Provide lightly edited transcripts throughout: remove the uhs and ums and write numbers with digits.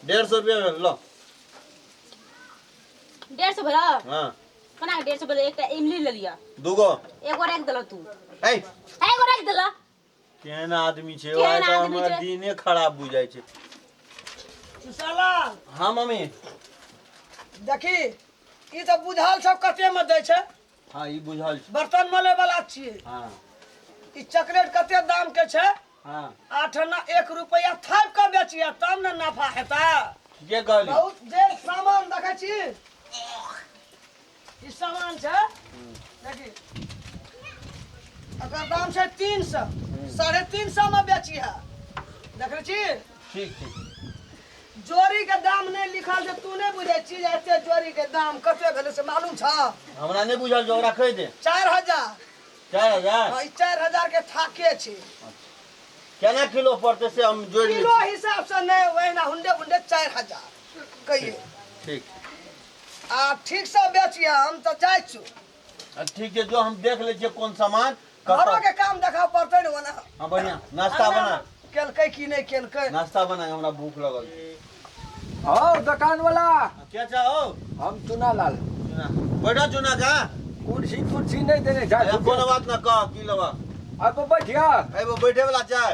150 रुपया भेल ल। 150 भेल? हाँ। कोना के 150 भेल? एकटा इमली ले लिअ। दूगो। एगो राखि देलह तू। ए, एगो राखि देलह। केहन आदमी छै? केहन आइ तऽ आदमी हमरा छै? दिने खराब बुझाइ छै। सुशाला। हाँ मम्मी। देखी, ई तऽ बुझल सब कते में दै छै। हाँ, ई बुझल छै। बर्तन मले वाला छियै। हाँ। ई चॉकलेट कते दाम के छै? हाँ। 8 आना 1 रुपया थापि कऽ बेचिए तब ने नफा हेतै। ठीके कहली। बहुत जे सामान देखै छी, ई सामान छै, देखी, एकर दाम छै 300, 350 में बेचिहे। देखै छी? ठीक ठीक। जोड़ी के दाम नहि लिखल छै, तू नहि बुझै छी जे एते जोड़ी के दाम कते भेलै से मालूम छ? हमरा नहि बुझल जो, ओकरा कहि दे। 4000। 4000? हाँ, ई 4000 के थाके छै। केना किलो पड़तै से हम जोड़ि लै किलो छी। हिसाब से नहि, ओहिना हुंडे हुंडे 4000 कहिए। ठीक। आ ठीक से बेचिए, हम तऽ जाइ छी। आ ठीक छै, जो हम देख लै छियै कोन सामान घरो कतऽ। के काम देखा पड़तै ने ओना। हाँ, बढ़िया नाश्ता बना। केलकै कि नहि केलकै? नाश्ता बना, हमरा भूख लगल छै। हौ दुकान वाला। क्या चाहो? हम चुना लाल। चुना, बैठो चुना का। कुर्सी तुर्सी नहीं देने जा। अरे कोनो बात ना, कह की लेबा। अब बैठिया। एगो बैठे वाला छै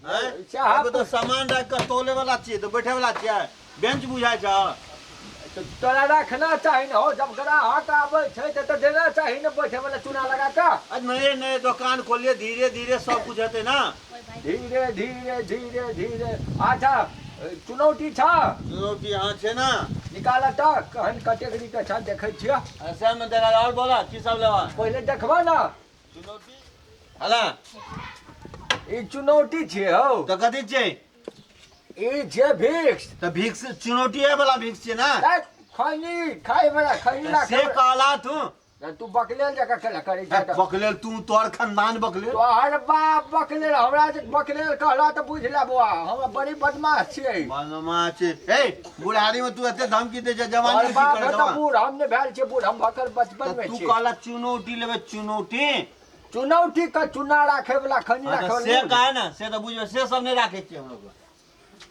हैं? चाह। एगो तो सामान राख के तोले वाला छियै तऽ बैठे वाला छियै, बेंच बुझाइ छै। तो तोरा रखना चाही ने हो, जब ग्राहक आबै छै तऽ देना चाही ने बैठे वाला चूना लगा कऽ। आ नए नए दुकान खोलिए, धीरे धीरे सब कुछ हेतै ना। धीरे धीरे धीरे धीरे। अच्छा, चुनौती छ? चुनौती हाँ छै ना। निकाल तऽ, कहन कैटेगरी के छ, देखै छियै। ऐसे में देखा और बोला की सब लेबा? पहिले देखबा ना। चुनौती हला। ई चुनौती छियै हौ। तऽ कथी छियै? ई छियै भिक्स। तऽ भिक्स चुनौती वाला भिक्स छियै ना? खैनी खाय वाला, खैनी तऽ से कहला तू। तू बकलेल जकाँ केला करै छै तऽ? बकलेल तू, तोहर खानदान बकलेल। तोहर बाप बकलेल। हमरा जे बकलेल कहला तऽ बुझि ले बौआ, हमरा बड़ी बदमाश छियै। बदमाश छै। ए, बुढ़ारी में तू एते धमकी दै छै, जवानी तोहर में की बाप करै है तऽ छौ? बूढ़, हम नहि भेल छियै बूढ़, हम भकर बचपन तऽ मे तू छियै। कहला चुनौती लेबै, चुनौती। चुनौती के चुना राखे वाला, खैनी हाँ, राखे तऽ वाला। से कहे ने, से तऽ बुझबै, से सब नहि राखै छियै हमलोग।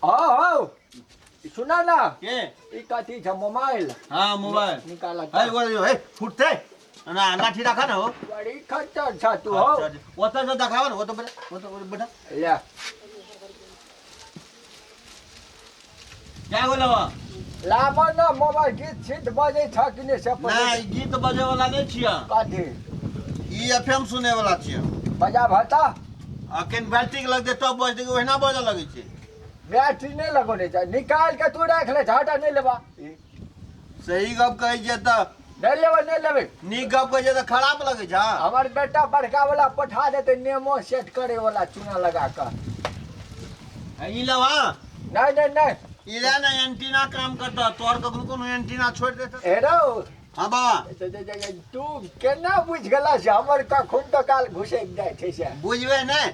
हँ हौ, सुना ना। के? ई कथी छै, मोबाइल? हाँ, मोबाइल। निकाल। है वो, हे, फुटते ना, लाठी रखा ना हो। बड़ी खच्चर छ तू हौ। ओतऽ से देखाबऽ ने, ओतऽ बैठा, ओतऽ बैठा। ले। क्या बोलबा? लाब न मोबाइल, गीत सीत बजै छ कि नहि से ना। पहिले। ई गीत बजे वाला नहीं छियै। कथी? ई एफएम सुने वाला छियै। बजा भता। अखन बैटरी लगतै तब बजतै कि ओहिना बजऽ लगै छै? बैटरी नहि लगौने छै, निकाल के तू राख ले, हटा, नहि लेबा। सही गप कहै छियै तऽ नहि लेबै, नहि लेबै। नीक गप कहै छियै तऽ खराब लगै छै। हमर बेटा बड़का वाला पठा देतै नेमो सेट करे वाला चूना लगा कऽ। ई लेबा? नहि नहि नहि। ई ले ने, एंटीना काम करता तोहर, कखनो कोनो एंटीना छोड़ि देतै। हे रौ। हाँ बाबा। तू केना बुझि गेला से हमर कखन तऽ काल घुसैक जाइ छै से? बुझबै नहि?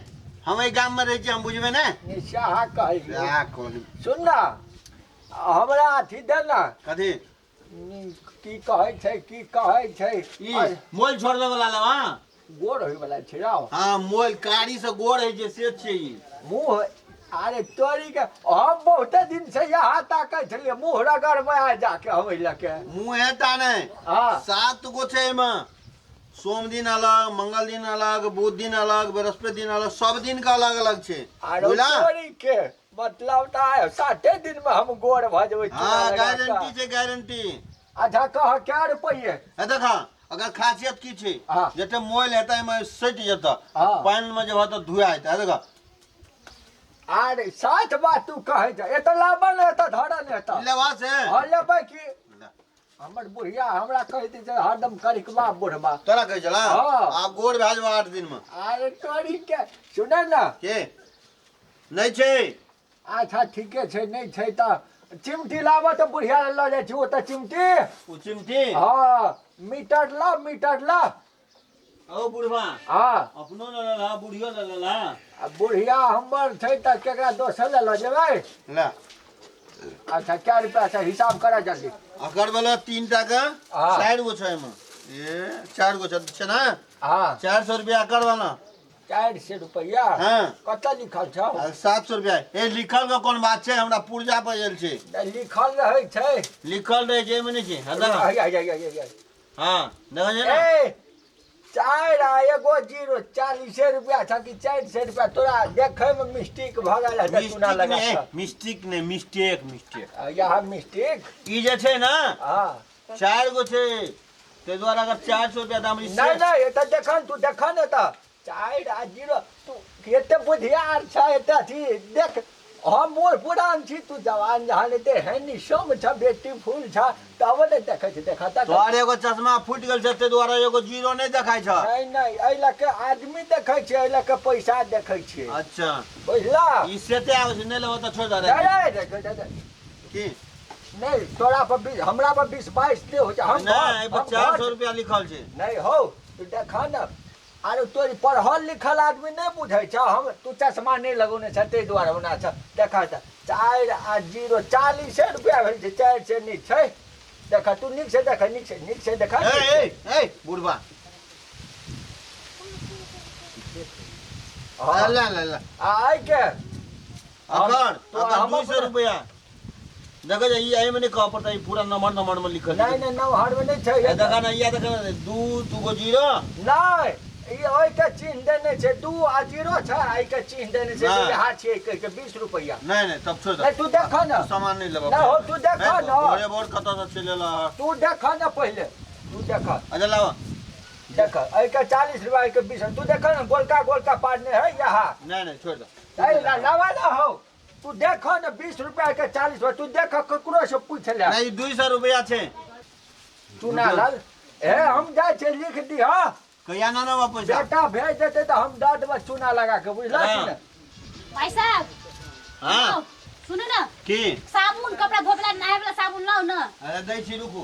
हम एहि गाममे रहै छी, हम बुझबै नहि? निशाहा कहै। सएह कहली। सुन ना, हमरा अथी दे ना। कथी? की कहै छै, की कहै छै? ई मोल छोड़बै वाला लेबा? गोर होय वाला छै रौ। हाँ, मोल कारी से गोर होइ छै से छै ई। मुँह, अरे तोरी के, हम बहुते दिन से यहाँ ताकै छलियै, मुँह रगड़बै आ जाके हम एहि लऽ के। मुँह हेता नहि। हाँ। 7 गो छै एहिमे, सोम दिन अलग, मंगल दिन अलग, बुध दिन अलग, बृहस्पति दिन अलग, सब दिन के अलग अलग छै। आरो बुझला? तोरी के, मतलब तऽ 7 दिन में हम गोर भऽ जेबै चूना हाँ। लगा कऽ। गारंटी छै, गारंटी। अच्छा कह, कै रुपैए? हे देखा, अगर खासियत की छै? हाँ। जते मोल हेतै एहिमे सटि जेतै। हाँ। पानि मे जे हेतै धुआ हेतै, हे देखा। आरे सात बात तू कहै छ, एतऽ लाबऽ ने, एतऽ धरऽ ने एतऽ। लेबा से? हँ, लेबै की। हमर बुढ़िया हमरा कहै छै हरदम करिकबा बुढ़बा। तोरा कहै छला? हाँ। आब गोर भए जेबा 8 दिन मे। अरे तोरी के, सुनै ने। के नहि छै? अच्छा ठीके छै, नहि छै तऽ चिमटी लाबऽ तऽ बुढ़िया लए लऽ जाइ छी ओतऽ चिमटी। ओ चिमटी? हँ, मीटर ला, मीटर ला। ओ बुढ़बा। हँ। अपनो लऽ लेला, बुढ़ियो लऽ लेला। आ बुढ़िया हमर छै तऽ केकरा दोसर लए लऽ जेबै? ले। अच्छा, कै रुपया छै, हिसाब करऽ जल्दी। अकर वाला 3 टा के। हाँ। 4 गो छै एहिमे, ए 4 गो छै, छै ने? हँ। 400 रुपया अकर वाला। 400 रुपैआ। हाँ। कतऽ लिखल छौ? 700 रुपया। ए लिखल के कोन बात छै, हमरा पुर्जा पर आयल छै। नहि, लिखल रहै छै। लिखल रहै छै, एहिमे नहि छै। हाँ, देखा। आइ, आइ, आइ, आइ, आइ। हाँ, देखा छै ने? ए, 4 आ 1 0 40 रुपया छ कि 400 रुपया? तोरा देखै में मिस्टेक भऽ गेल हेतै, चूना मिस्टेक लगा नहि, कऽ। मिस्टेक नहि, मिस्टेक, मिस्टेक। आ, यहाँ मिस्टेक। ई जे छै ने, हाँ। 4 गो छै, ताहि दुआरे अगर 400 रुपया दाम ई नहि नहि, एतऽ देखन, तू देखन एतऽ 4 आ 0। तू एते बुधियार छ, एते अथी देख। हम बूढ़ पुरान छी, तू जवान जहान एते हैंडसम छ, ब्यूटीफुल छ, तब नहि देखै छै। देखा तऽ। तोहर एगो चश्मा फूटि गेल छै, ताहि दुआरे एगो जीरो नहि देखाइ छ। नहि नहि, एहि लऽ के आदमी देखै छै, एहि लऽ के पैसा देखै छै। अच्छा। बुझला? ई सेते आबै छै, नहि लेबऽ तऽ छोड़ि दे। नहि नहि, नहि, नहि, नहि। की? नहि, तोरा पर 20, हमरा पर 20 22 नहि होइ छै। हम नहि, एहि पर हम 400 रुपया लिखल छै। नहि हौ, तू देखा ने। आरो तोरी पढ़ल लिखल आदमी नहि बुझै छ। हम तू चश्मा नहि लगौने छ, ताहि दुआरे ओना छ। देखा तऽ, 4 आ 0 40 रुपया भेल छै, 400 नहि छै। देख, तू नीक से देख, नीक से, नीक से देख। ए ए ए बुढ़बा। हाँ। ला ला ला। आ आइ के अखन तो अखन हम 200 रुपया देखो जे ई एहिमे नहि कहऽ पड़तै, ई पूरा नंबर नंबर में लिखल छै। नहि नहि, नमहर मे नहि छै। ए देखा ने, इएह देखा ने, 2 2 गो 0। नहि, ई ओहिके चिन्ह देने छै, 2 आ 0 छै, एहिके चिन्ह देने छै। नहि। इएह छियै कहि के 20 रुपैआ। नहि नहि, तब छोड़ दे। नहि, तू देख ने। तू सामान नहि लेबऽ। नहि हो, तू देख नहि, ने। भोरे भोर कतऽ से चलि एलऽ? तू देख ने पहिले, तू देख। अच्छा लाबऽ। देख, एहिके 40 रुपया, एहिके 20। तू देख ने, गोलका गोलका पारने है यहाँ। नहि नहि, छोड़ दे। ए, लावा ना हो, तू देख ने, 20 रुपया के 40 रुपया, तू देख, ककरो से पूछ ले। नहि, ई 200 रुपया छै। चुना लाल, ए हम जाइ छै, लिख दिह। कहिया ना ना पैसा? बेटा भेज देतै तऽ हम दऽ देबै चूना लगा के, बुझलह कि हाँ। ने? भाई साहब। हाँ। लाओ, सुनू ने। की? साबुन, कपड़ा धोए वाला, नहाय वाला साबुन लाओ ने। अरे दै छी, रुकू।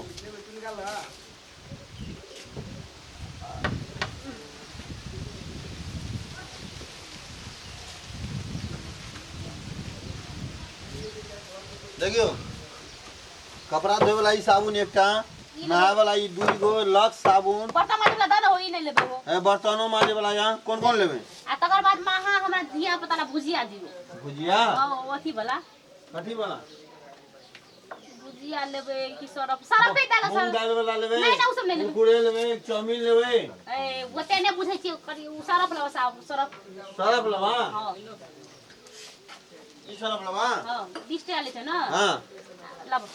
देखियौ, कपड़ा धोए वाला ई साबुन एकटा, नहाय वाला ई 2 गो लक्स साबुन। बर्तन माजे वाला दऽ ने हो, ई नहि लेबै हो। ए बर्तनो माजे वाला यहाँ कोन कोन लेबै? आ तकर बाद माँ हमरा धिया पुता ला भुजिया दियौ। भुजिया? हाँ, ओ अथी वाला। कथी वाला? भुजिया लेबै कि सरफ? सरफे दए दऽ, मूंग सरफ। दालि वाला लेबै? नहि नहि, ओ सब नहि लेबै। कुरकुरे लेबै, चाउमीन लेबै? ए ओते नहि बुझै छियै, कनि ओ सरफ लेबै, सरफ। सरफ लेबा? हाँ। ई सरफ लेबा? हाँ, 20 टाका लै छै ने? हाँ। लब।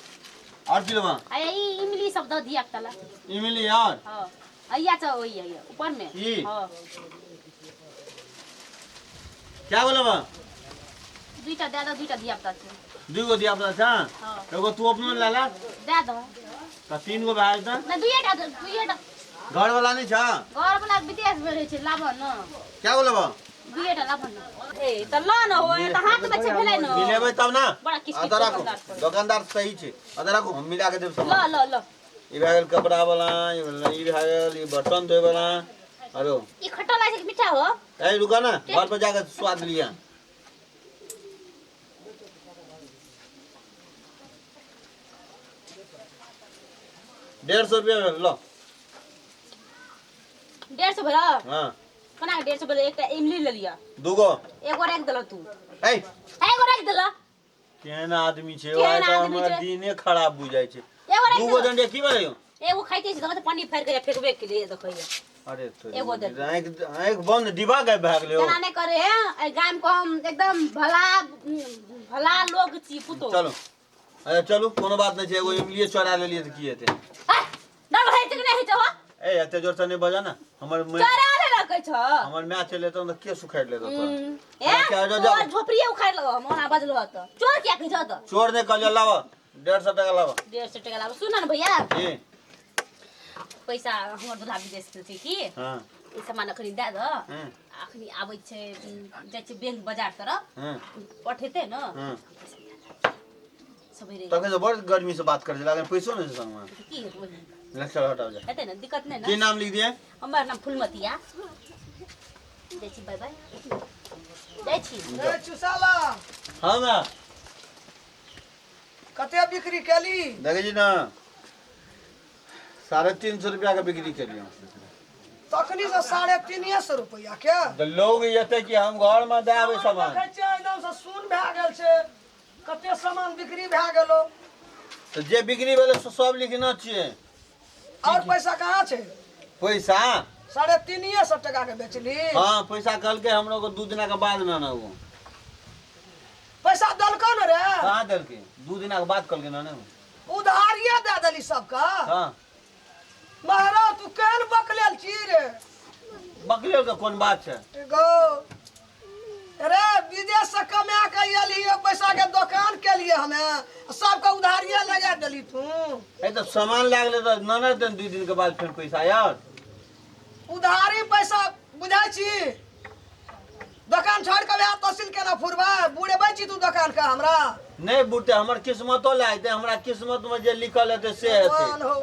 और की लेबा? आ ई इमली सब दऽ धिया पुता ला। इमली और? हाँ, अइया छ, ओइ अइया ऊपर में। ई? हाँ। क्या बोलबा? दुईटा दए दऽ, दुईटा धिया पुता छै। 2 गो धिया पुता छ? हाँ। एगो तू अपनो ले ला। दए दऽ। तऽ 3 गो भए जेतै। नहि, दुइएटा, दुइएटा। घर वाला नहि छ? घर वाला विदेश में रहै छै, लाबऽ न। क्या बोलबा? दुइएटा लाबऽ न। ए तऽ लऽ न हो, तऽ हाथ में छै भेलै न। मिलेबै तब ना। बड़ा किच किच। अदर राखू। दोकानदार पर। दोकानदार सही छै, अदर राखू, हम मिला के देब ल सामान। ल ल। ई भए गेल कपड़ा वाला, ई भेल, ई भए गेल, ई बर्तन धोए वाला। आरो ई खट्टा लागै छै कि मीठा हो? ए रुका ना, घर पर जाके स्वाद लिया। 150 रुपया भेल, लो। 150 भेल? हाँ। कोना 150 भेल? एकटा इमली ले लिअ। 2 गो। एगो राखि देलह तू। ए एगो राखि देलह। केहन आदमी छै? केहन ओए तऽ आदमी हमरा छै? दिने खराब बुझाइ छै। एगो राखि 2 गो देलह। डंडे की भेलै यौ? एगो खाइते छी, तऽ पानी फाड़ि के फेकबे के लिए देखैया। अरे तो एगो दे। आँखि आँखि बंद डिब्बा गायब भए गेलै यौ। तेना नहि करे है, एहि गाम के हम एकदम भला भला लोग छी पुतो। चलू, अरे चलू, कोनो बात नहि छै, एगो इमलिए चोरा लेलियै तऽ की हेतै? है, डर होइ छै कि नहि होइ छै हो? ए एते जोर से नहि बजा ना, हमर चोरा लेलक कहै छ। हमर माय चलि एतौ तऽ के सुखाड़ि लेतौ तोरा? ए, क्या जाओ, जाओ। तोहर झोपड़िए उखाड़ि लेबो हम, ओना बजलो तऽ चोर किया कहै छ तऽ? चोर नहि कहलियौ, लाबऽ 150 टका लाबऽ। 150 टका लाबऽ। सुन ने भैया। की? पैसा हमर दुल्हा विदेश गेल छै की, हाँ। ई सामान अखनी दए दऽ। हम्म। अखनी आबै छै, जाइ छै बैंक बाजार तरफ। हम्म। पठेतै ने। हम्म। सबेरे। तखन तऽ बड़ गर्मी से बात करै छै, लागल पैसो नहि छै संगमे। की हेतै ओहिमे? ले चल, हटाओ जा। हेतै ने, दिक्कत नहि की ने? नाम लिख दिए? हमर नाम फुलमतिया। जाइ छी, बाय बाय, जाइ छी। ए चुसाला। हाँ माँ। कते बिक्री केली? देखै छी ने, 350 रुपया के बिक्री केलियै। तखनी से 350 रुपया के तऽ लोग एतै कि हम घरमे दए आबै सामान। देखै छियै एकदम से सुन भए गेल छै, कते सामान बिक्री भए गेलो। तऽ जे बिक्री भेलै से सब लिखने छियै। और पैसा कहाँ छै? पैसा 350 टका के बेचली। हाँ, पैसा कहलकै हमरो को 2 दिना के बाद ना ना वो। पैसा देलको न रे? कहाँ देलकै? 2 दिना के बाद कहलकै ना ना। उधारिये दे देली सबके। हाँ। महाराज तू केहन बकलेल छी रे? बकलेल के कोन बात छै? गो रे विदेश से कमा के अयली, पैसा के दोकान के लिए हमे सबके उधारिये लगा देली तू। ए तऽ सामान लागले तऽ ना ना देन 2 दिन के बाद फेर पैसा यार। उधारी पैसा बुझाइ छी? दोकान छोड़ के वएह तहसील केना फुरबै? बुढ़ेबै छी तू दोकान के हमरा? नहीं बुढ़ते, हमर किस्मतो लए जेतै, हमरा किस्मत में जे लिखल हेतै से हेतै। भगवान हो,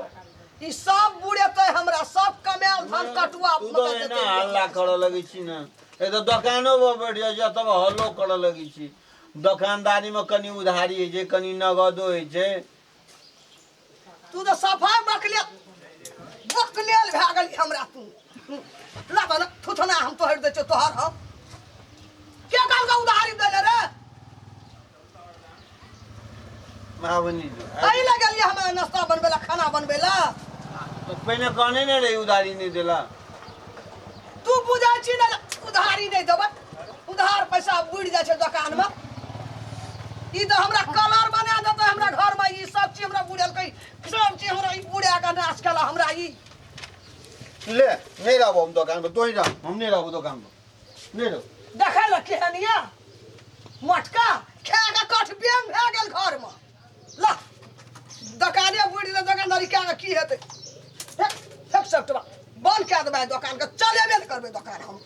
ई सब बुढ़ेतै हमरा, सब कमायल धन कटुआ तू तऽ मतलब एना देतै। हल्ला करऽ लगै छी ने, ए तऽ दोकानो पर बैठ जाइ छी तब हल्लो करऽ लगै छी। दोकानदारी में कनि उधारी होइ छै, कनि नगदो होइ छै। तू तऽ सफाइ बकलेल बकलेल भए गेली हमरा तू। ला ने थुथना हम तोहर दै छियौ तोहर हम। के कहलकौ उधारी दै ले रे? महाबनी जो। एहि लए गेलियै हम नाश्ता बनबै लए, खाना बनबै लए। तऽ पहिने कहने नहि रही उधारी नहि देला। तू बुझै छी ने उधारी नहि देबै, उधार पैसा बुड़ि जाइ छै दोकानमे। ई तऽ हमरा कलर बना देतै हमरा घरमे, ई सब चीज हमरा बुड़ेलकै, सब चीज हमरा ई बुड़ा के नाश केला हमरा ई। ले नहीं रहबो हम दोकान पर, तोही रह, हम नहीं रहबो दोकान पर, नहीं रहबो। देखै लए केहन यऽ मोटका खा के कठ बेंग भए गेल घरमे। ला दोकाने बुड़ि गेलै, दोकानदारी कए कऽ की हेतै? फेक फेक सबटा बंद कए देबै दोकानके, चलेबे नहि करबै दोकान हम।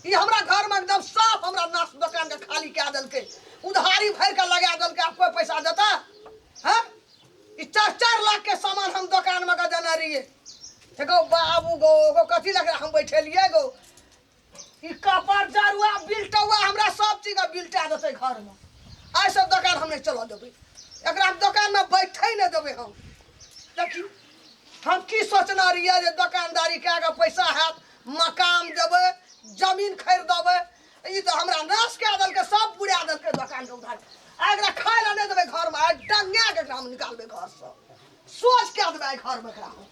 ई हमरा घरमे एकदम साफ हमरा नाश दोकानके खाली कए देलकै, उधारी भरि कऽ लगा देलकै। आब कोइ पैसा देतै? हँ, ई 4-4 लाख के सामान हम दोकानमे के देने रहियै। गो बाबू गो गो कथी लग हम बैठेलियै गो, ई कपर जरुआ बिलटौआ हमरा सब चीज के बिलटा देतै घरमे। आइ सब दोकान हम नहि चलऽ देबै एकरा, हम दोकानमे बैठे नहि देबै हम। देखियौ हम की सोचने रहियै जे दोकानदारी कए कऽ पैसा हैत, मकान देबै, जमीन खरीदबै, ई तऽ हमरा नाश कए देलकै, सब बुड़ा देलकै दोकानके उधार। आ एकरा खाय लए नहि देबै घरमे, आइ डंगा के एकरा हम निकालबै घरसँ, सोच कए देबै आइ घरमे एकरा हम।